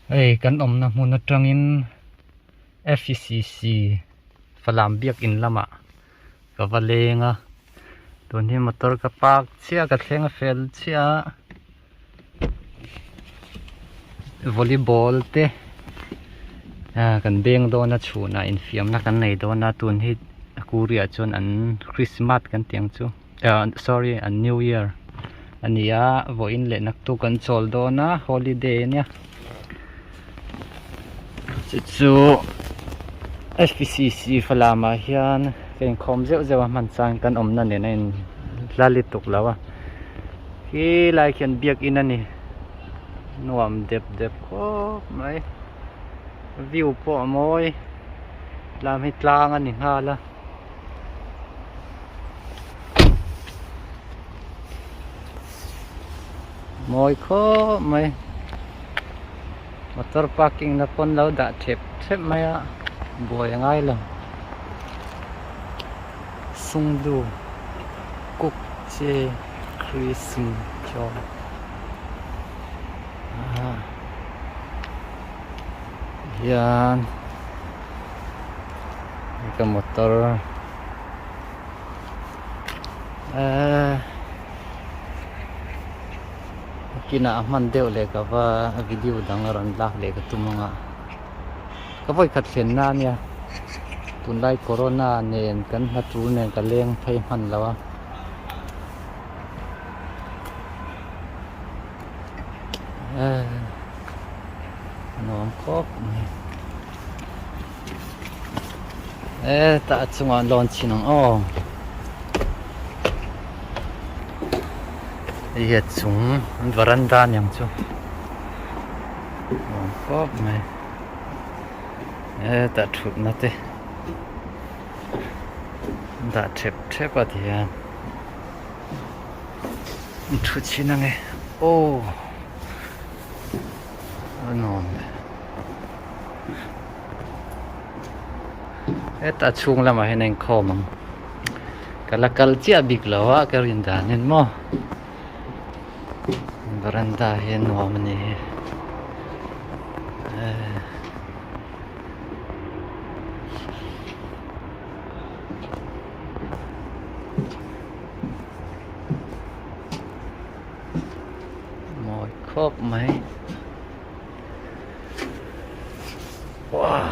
Hei kan awmna hmun atangin F_C_C Falam biakin lamah ka va leng a tun hi motor ka park chiah ka thleng fel chiah a volleyball te ah kan beng dawn a chhunah infiamna kan nei dawn a tun hi Korea chuan an Christmas kan tih ang chu. Ah sorry an new year a ni a vawiin leh naktuk an chawl dawn a holiday a nia chu chu F_P_C_C falamah hian ka inkhawm zeuh zeuh a hman chuan kan awmna nen a in hla lutuk lo a helai khian biakin a ni nuam dep dep khawp mai view pawh a mawi lam hi tlang a ni nghal a. Mawi khawp mai motor parking na pawn lo dah thep thep mai a buai a ngai lo sungdu kuk che krism chaw hian. Ka motor eee kinah a hman deuh leh ka va video dang a rawn lak leh ka tum ang a ka vawi khat thlen na ania tunlai corona nen kan hna tul nen ka leng phei hman lo a eee nuam khawp mai. E tah a chungah lawn chin ang aw hei hi a chung an varanda a niang chu nuam khawp mai e tah thutna te an dah thep thep a ti hian an thu chhin ange aw a nuam e. Heta chhung lamah hian a inkhawm ang ka la kal chiah bik lo a ka rin danin maw veranda hi a nuam a ni hi eh. Mawi khawp mai. Wow.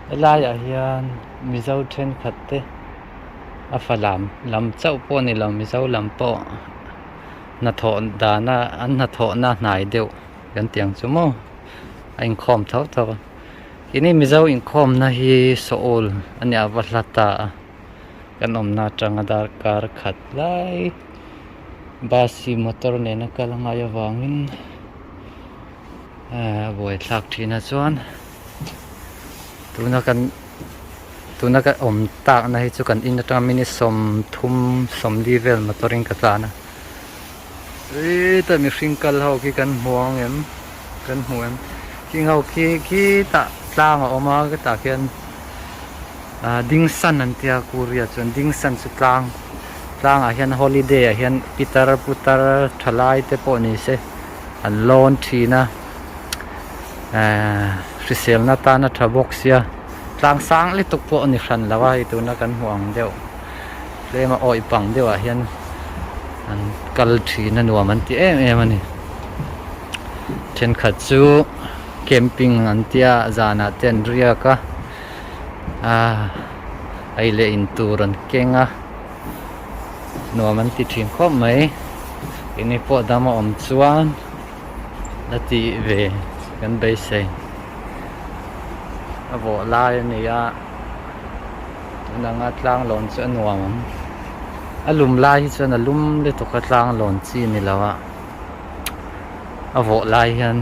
Helaiah hian Mizo thenkhat te a fa lam lam chauh pawh ni lo Mizo lam pawh hnathawh dana an hnathawhna hnai deuh kan tih ang chu maw a inkhawm tho tho a keini mizo inkhawmna hi sawl a nih a va hla ta a kan awmna atanga darkar khat lai bus hi motor nena kal a ngai avangin a buaithlak thin a chuan tuna kan tuna ka awm takna hi chu kan in atanga minute sawmthum sawmli vel motor in ka tlan a hetah mihring kal ho khi kan hmu ang em kan hmu em khing ho khi khitah tlang a awm a hetah khian ah dingsan an tia korea chuan dingsan chu tlang tlangah hian holiday ah hian pitar putar thalai te pawh ni se an lawn thin a ehh hriselna tan a tha bawk sia tlang sang lutuk pawh a ni hran lo a hei tuna kan hmuh ang deuh tlem a awih pang deuh ah hian an kal thin a nuam an ti em em a ni thenkhat chu camping an tia zanah te an riak a ah ei leh in tur an keng a nuam an ti thin khawp mai keini pawh dam a awm chuan la tih ve kan beisei a vawh lai a ni a tun anga tlang lawn chu a nuam ang a lum lai hi chuan a lum lutuk a tlang lawn chi a ni lo a a vawh lai hian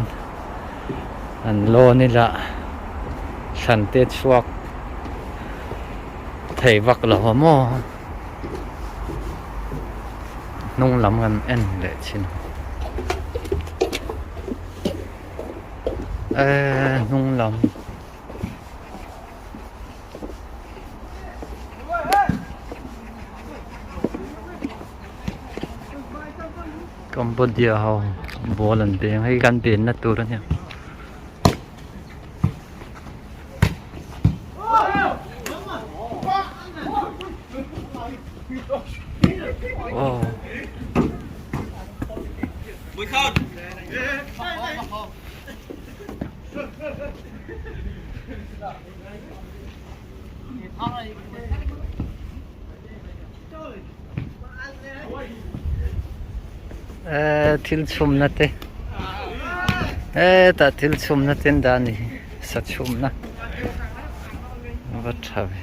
an lawn ila thlan te chhuak thei vak lo a maw hnung lam kan en leh thin. Eee hnung lam. Cambodia ho ball an beng hei kan benna tur a nia. Eee thil chhumna te hetah thil chhumna te an dah a ni hi sa chhumna a va tha ve.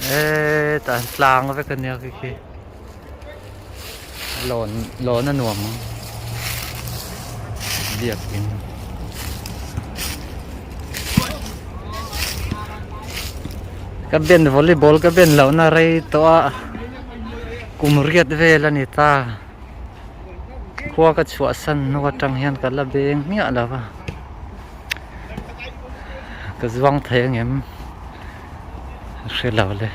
Hetah tlang vek a nia khi khi lawn lawn a nuam ang biakin. Ka ben volleyball ka ben lohna rei tawh a kum riat vel a ni ta. Khua ka chhuahsan hnu atang hian ka la beng hmiah lo va, ka zuang thei angem ka hre lo le.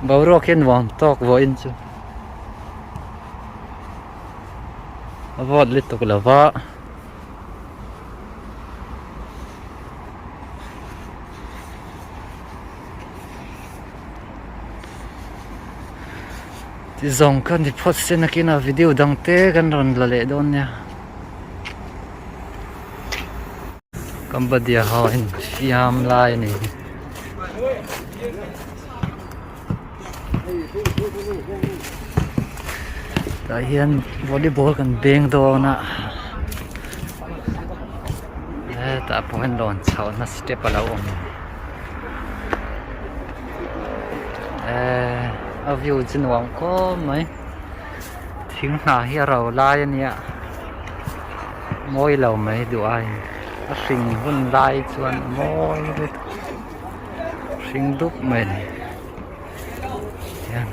Boruak hi a nuam tawk vawiin chu a vawt lutuk lo va. Ti zawng kha ni phawt se nakinah video dang te kan rawn la leh dawn nia. Cambodia ho in fiam lai a ni. Tah hian volleyball kan beng dawn a hetah pawh hian lawn chhohna step a lo awm eee a view chu nuam khawp mai thing hnah hi a ro lai a nia mawi lo mai duh aiin a hring hun lai chuan a mawi lutuk. Hring dup mai a ni hian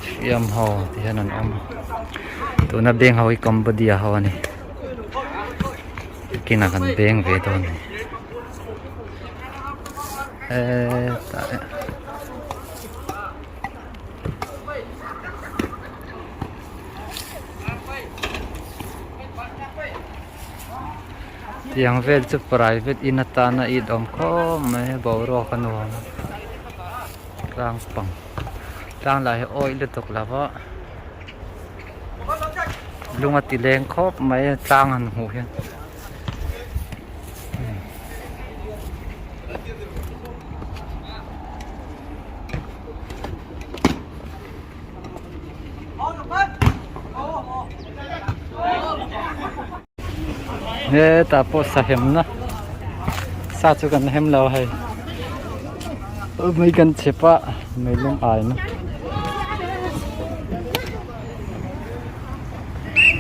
fiam ho ti hian an awm a tuna beng ho hi Cambodia ho a ni kinah kan beng ve dawn a ni hetah. Tiang vel chu private in atana it awm khawp mai a boruak a nuam a tlang pang tlang lah hi awih lutuk lo va lung a ti leng khawp mai a tlang han hmuh hian. Hetah pawh sa hemna sa chu kan hem lo hei mai kan chep a mei lum aina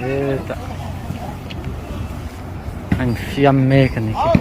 hetah an fiam mek a ni khi.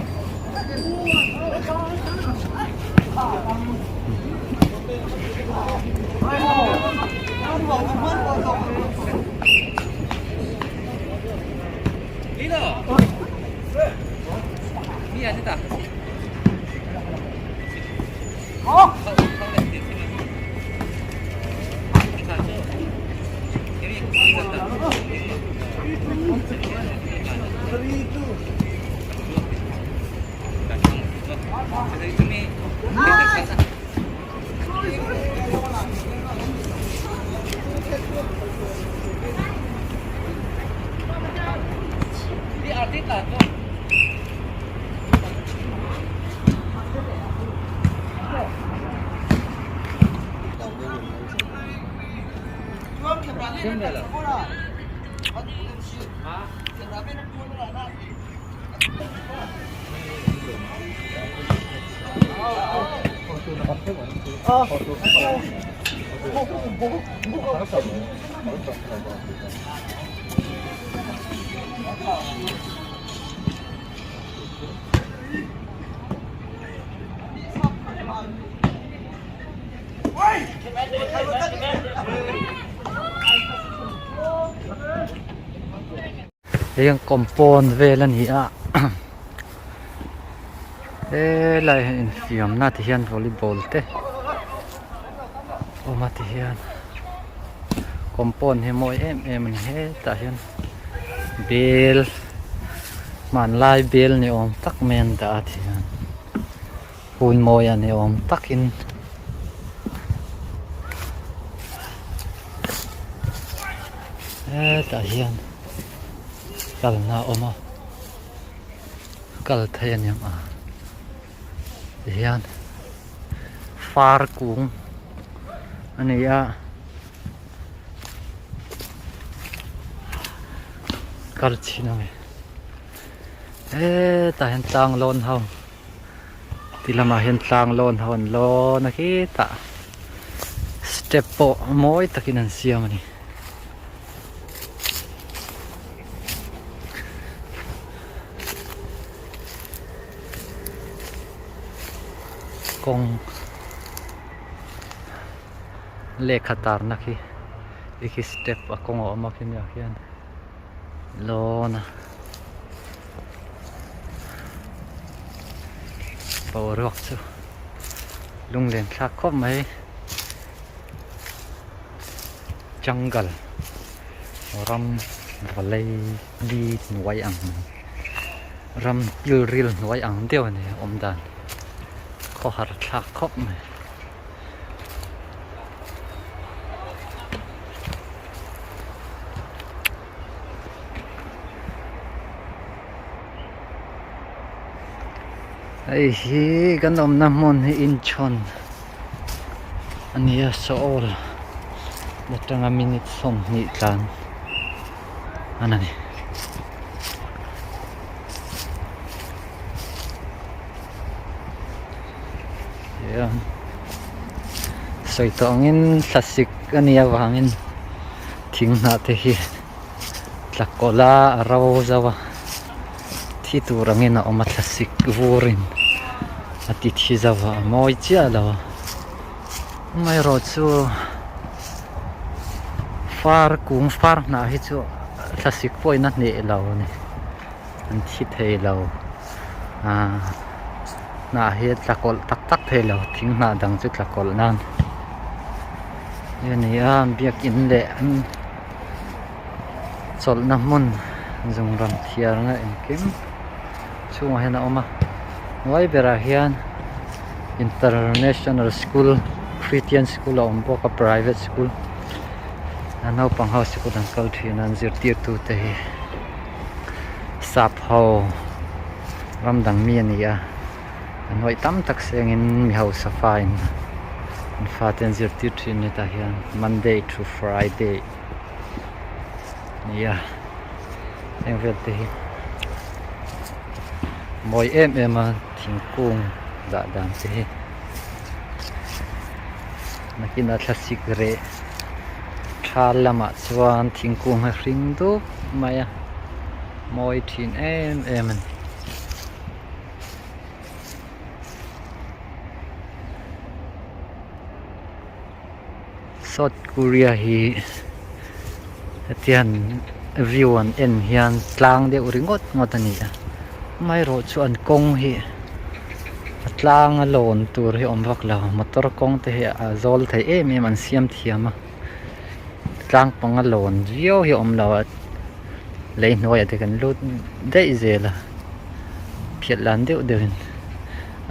Hei ang compound vel a ni a helai hian infiamna ti hian volleyball te awm a ti hian compound hi mawi em em a ni hetah hian bel hmanlai bel ni awm tak mai an dah a ti hian. Hun mawi a ni awm takin hetah hian kalna a awm a kal thei a ni ang a tihian far kung a ni a kal chhin ang e hetah hian tlang lawn ho. Ti lamah hian tlang lawn ho an lawn a khitah step pawh mawi takin an siam a ni. Kawng lehkha tarna khi khi step a kawng a awm a khimi ah khian lawn a. Boruak chu lunglen thlak khawp mai jungle ram vawlei li hnuai ang ram pilril hnuai ang deuh a ni a awm dan khawhar thlak khawp mai. Hei hi kan awmna hmun hi inchhawn a ni a Seoul atanga minute 20 tlan a ni. Sawi tawh angin thlasik a nih avangin thing hnah te hi tla kawlh a a ro zo a thi tur angin a awm a thlasik vurin a ti thi zo a a mawi chiah lo a amaherawhchu far kung far hnah hi chu thlasik pawhin a hneh lo a ni an thi thei lo. Aaa hnah hi a tla kawlh tak tak thei lo thing hnah dang chu tla kawlh nan a ni a biakin leh an chawlhna hmun zung rawn thiarna engkim chhungah hian a awm a hnuai berah hian international school christian school a awm bawk a private school a naupang ho sikul an kal thin a an zirtirtu te hi. Sap ho ram dang mi a ni a an hawih tam tak sengin mi hausa fa in an fate an zirtir thin hetah hian Monday to Friday a ni a heng vel te hi mawi em em a thingkung dah dan te hi nakinah thlasik reh thal lamah chuan thingkung a hring dup mai a mawi thin em em a ni. South Korea hi hetiang view an en hian tlang deuh ringawt ngawt a ni a amaherawhchu an kawng hi a tlang a lawn tur hi a awm vak lo motor kawng te hi a zawl thei em em an siam thiam a. Tlang panga lawn viau hi a awm lo a lei hnuaiah te kan lut daih zel a phiat lan deuh deuh in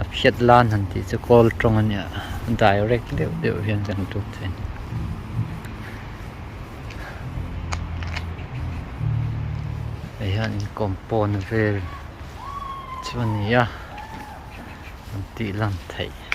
a phiat lan han tih chu kawl tawng a nia direct deuh deuh hian kan lut thei a ni. Hei hian in compound vel chu a ni a an tih lan theih.